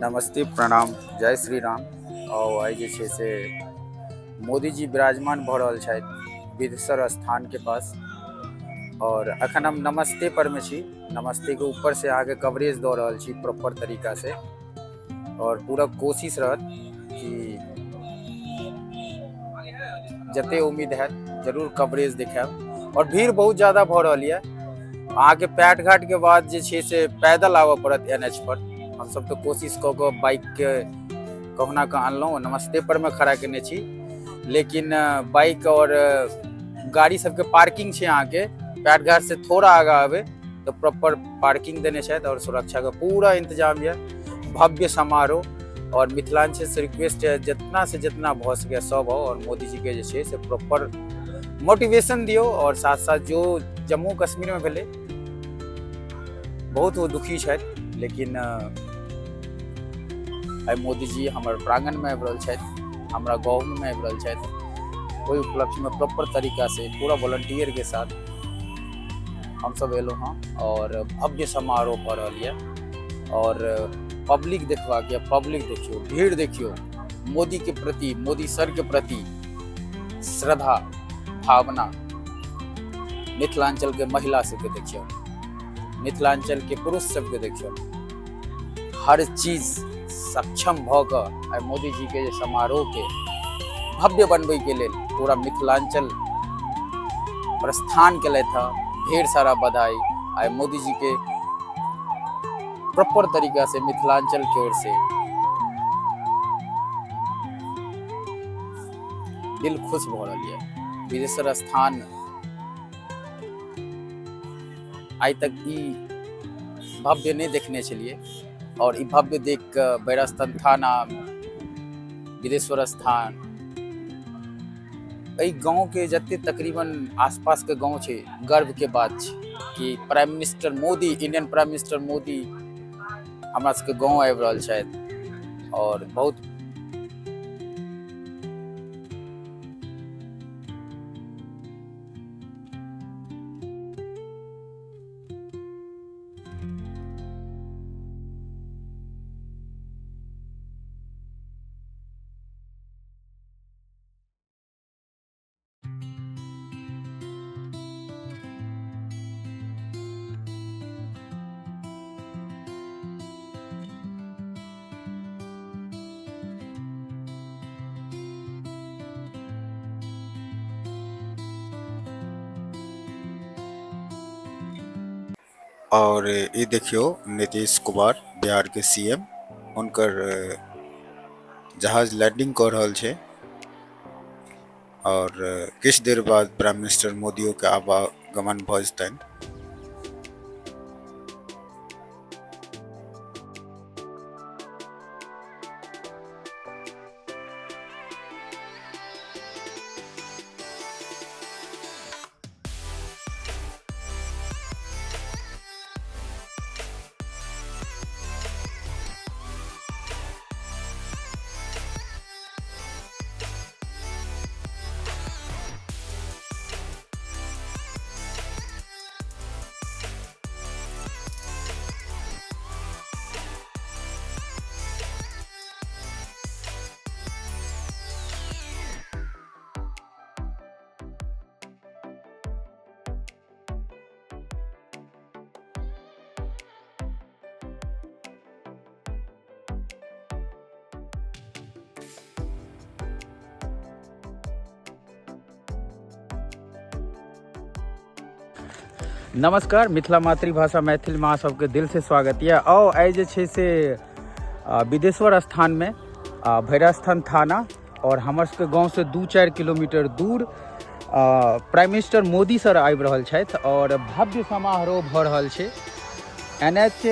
नमस्ते, प्रणाम, जय श्री राम। और आइ जे छै से मोदी जी विराजमान भऽ रहल छथि बिदेश्वर स्थान के पास और अखन हम नमस्ते पर में छी। नमस्ते के ऊपर से अहाँके कवरेज दऽ रहल छी प्रॉपर तरीका से और पूरा कोशिश रहत कि जते उम्मीद हैत जरूर कवरेज देखायब। और भीड़ बहुत ज़्यादा भऽ रहल यऽ। अहाँके पैट घाट के बाद जे छै से पैदल आबऽ पड़त एन एच पर। हमसब तऽ कोशिश कऽ कऽ बाइकके कहुना कऽ अनलहुँ, नमस्ते पर मे खड़ा केने छी, लेकिन बाइक और गाड़ी सबके पार्किंग छै अहाँके पैट घाट से थोड़ा आगा आबै तऽ प्रॉपर पार्किंग देने छथि और सुरक्षा के पूरा इंतजाम यऽ। भव्य समारोह और मिथिलांचल से रिक्वेस्ट है जितना से जितना भऽ सके सब आओ और मोदी जी के जे छै से प्रॉपर मोटिवेशन दियौ। और साथ साथ जो जम्मू कश्मीर में भेलै बहुत वो दुखी छथि, लेकिन आइ मोदी जी हमर प्रांगण में आबि रहल छथि, हमरा गाँव में आबि रहल छथि। ओहि उपलक्ष्य में प्रॉपर तरीका से पूरा वॉलंटियर के साथ हमसब एलहुँ हँ और भव्य समारोह भऽ रहल यऽ। और पब्लिक देखबाक यऽ, पब्लिक देखियौ, भीड़ देखियौ, मोदी के प्रति, मोदी सर के प्रति श्रद्धा भावना मिथिलांचल के महिला सबके देखियौ, मिथिलांचल के पुरुष सबके देखियौ, हर चीज सक्षम भऽ कऽ आइ मोदी जी के जे समारोह के भव्य बनबै के लेल पूरा मिथिलांचल प्रस्थान केलथि हँ। ढेर सारा बधाई आइ मोदी जी के प्रॉपर तरीका से मिथिलांचल के ओर से दिल खुश भऽ रहल यऽ। बिदेश्वर स्थान आइ तक ई भव्य नहि देखने छलियै और ई भव्य देख कऽ बैरास्थान थाना, बिदेश्वर स्थान, एहि गाँवके जते तकरीबन आसपासके गाँव छै, गर्वके बात छै कि prime minister Modi, Indian prime minister Modi हमरा सबके गाँव आबि रहल छथि और बहुत और ई देखियो नीतीश कुमार बिहार के सीएम हुनकर जहाज लैंडिंग क रहल छै और किछु देर बाद प्राइम मिनिस्टर मोदियो के आवागमन भ जेतनि। नमस्कार, मिथिला मातृभाषा मैथिल में अहाँ सबके दिल से स्वागत यऽ। आओ आइ जे छै से बिदेश्वर स्थान में, भैरवस्थान थाना और हमर सबके गाँव से 2-4 किलोमीटर दूर प्राइम मिनिस्टर मोदी सर आबि रहल छथि और भव्य समारोह भऽ रहल छै। एन एच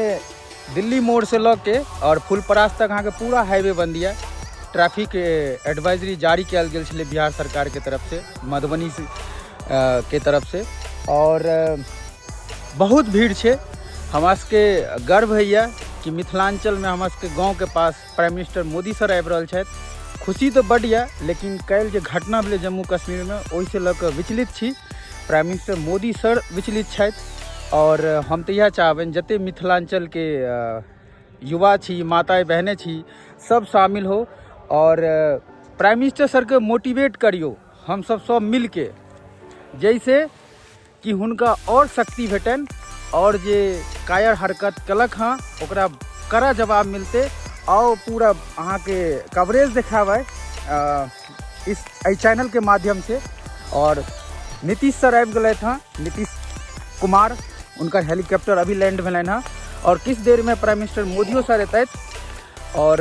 दिल्ली मोड़ से लऽ के और फुलपरास तक अहाँके पूरा हाईवे बंद यऽ। ट्रैफिक एडवाइजरी जारी कयल गेल छलै बिहार सरकार के तरफ से, मधुबनी से, के तरफ से और बहुत भीड़ छै। हमरा सबके गर्व होइए कि मिथिलांचल में हमरा सबके गाँव के पास प्राइम मिनिस्टर मोदी सर आबि रहल छथि। खुशी तऽ बड्ड यऽ, लेकिन काल्हि जे घटना भेलै जम्मू कश्मीरमे ओहिसँ लऽ कऽ विचलित छी। प्राइम मिनिस्टर मोदी सर विचलित छथि और हम तऽ इएह चाहबनि जते मिथिलांचलके युवा छी, माताएँ बहने छी, सब शामिल हो और प्राइम मिनिस्टर सरके मोटिवेट करियो हम सब सब मिलके, जैसे कि हुनका और शक्ति भेटन और जे कायर हरकत कलक हँ ओकरा कड़ा जवाब मिलते। आओ पूरा अहाँके कवरेज देखाबै इस एहि चैनलके माध्यम से। और नीतीश सर आबि गेलथि हँ, नीतीश कुमार, हुनकर हेलीकॉप्टर अभी लैंड भेलनि हँ और किछु देरमे प्राइम मिनिस्टर मोदियो सर एतथि। और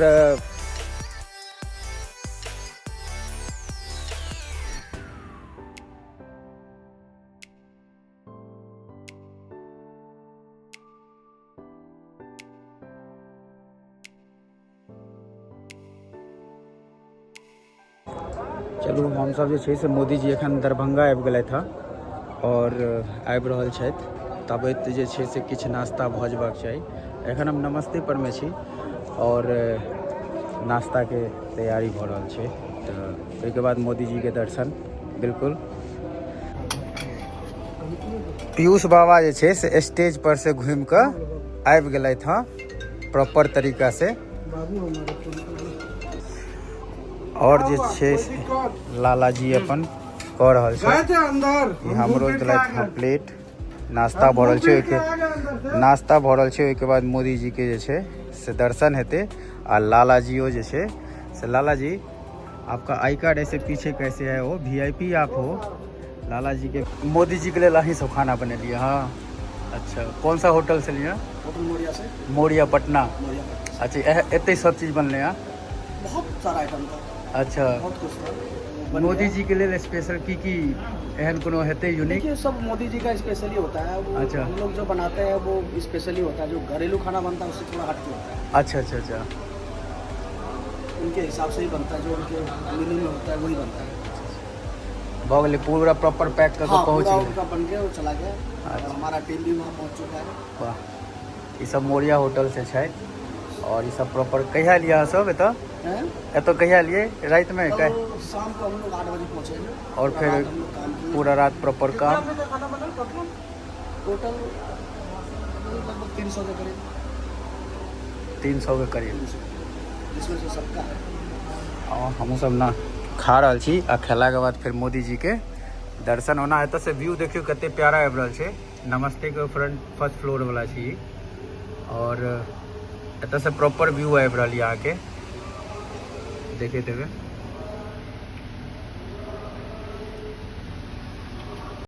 चलू हमसब जे छै से मोदीजी एखन दरभंगा आबि गेलथि हँ और आबि रहल छथि, तबैत जे छै से किछु नाश्ता भऽ जेबाक चाही। एखन हम नमस्ते परमे छी और नाश्ताके तैयारी भऽ रहल छै, तऽ ओहिके बाद मोदीजीके दर्शन। बिल्कुल पीयूष बाबा जे छै से स्टेज पर से घूमि कऽ आबि गेलथि हँ प्रॉपर तरीका से। और जे छै से लालाजी अपन कऽ रहल छै, ई हमरो देलथि हँ प्लेट। नाश्ता भऽ रहल छै, ओहिके नाश्ता भऽ रहल छै, ओहिके बाद मोदीजीके जे छै से दर्शन हेतै। आ लालाजियो जे छै से, लालाजी आपका I card ऐसे पीछे कैसे है, वो VIP आप हो। लाला जी के मोदी जी के लिए अहीं सब खाना बनेलिए। हाँ अच्छा, कौन सा होटल से लिया? होटल मौर्या से। मौर्या पटना। मौर्या पटना। अच्छा, एते सब चीज बनले हैं? बहुत सारा आइटम था। अच्छा, बहुत कुछ था। मोदी जी के लिए स्पेशल की की एहन कोनो हेतै यूनिक? देखिए, सब मोदी जी का स्पेशली होता है वो। अच्छा। हम लोग जो बनाते हैं वो स्पेशली होता है, जो घरेलू खाना बनता है उससे थोड़ा हटके होता है। अच्छा अच्छा अच्छा, उनके हिसाब से ही बनता है, जो उनके मेनू में होता है वही बनता है। भऽ गेलै पूरा प्रॉपर पैक कऽ के हाँ, पहुँच पूरा गेलै। उनका बन गया, वो चला गया। अच्छा। और हमारा टीम भी वहाँ पहुँच चुका है। वाह, ई सब मौर्या होटल से छथि और ई सब प्रॉपर। कहिया एलियै अहाँ सब एतऽ? हैं? एतऽ कहिया एलियै? रातिमे? कल शाम को हम लोग 8 बजे पहुँचे हैं। और पूरा फिर रात हम लोग काम किए। पूरा रात प्रॉपर काम। खाना बना टोटल लगभग 300 के करीब। 300 के करीब, 300, जिसमें से सबका है। और हमहूँ सब ना खा रहल छी आ खेलाके बाद फिर मोदी जी के दर्शन होना। एतऽ से व्यू देखियौ कते प्यारा आबि रहल छै। नमस्ते के फ्रंट फर्स्ट फ्लोर वाला छी और एतऽ से प्रॉपर व्यू आबि रहल यऽ अहाँके, देखैत हेबै।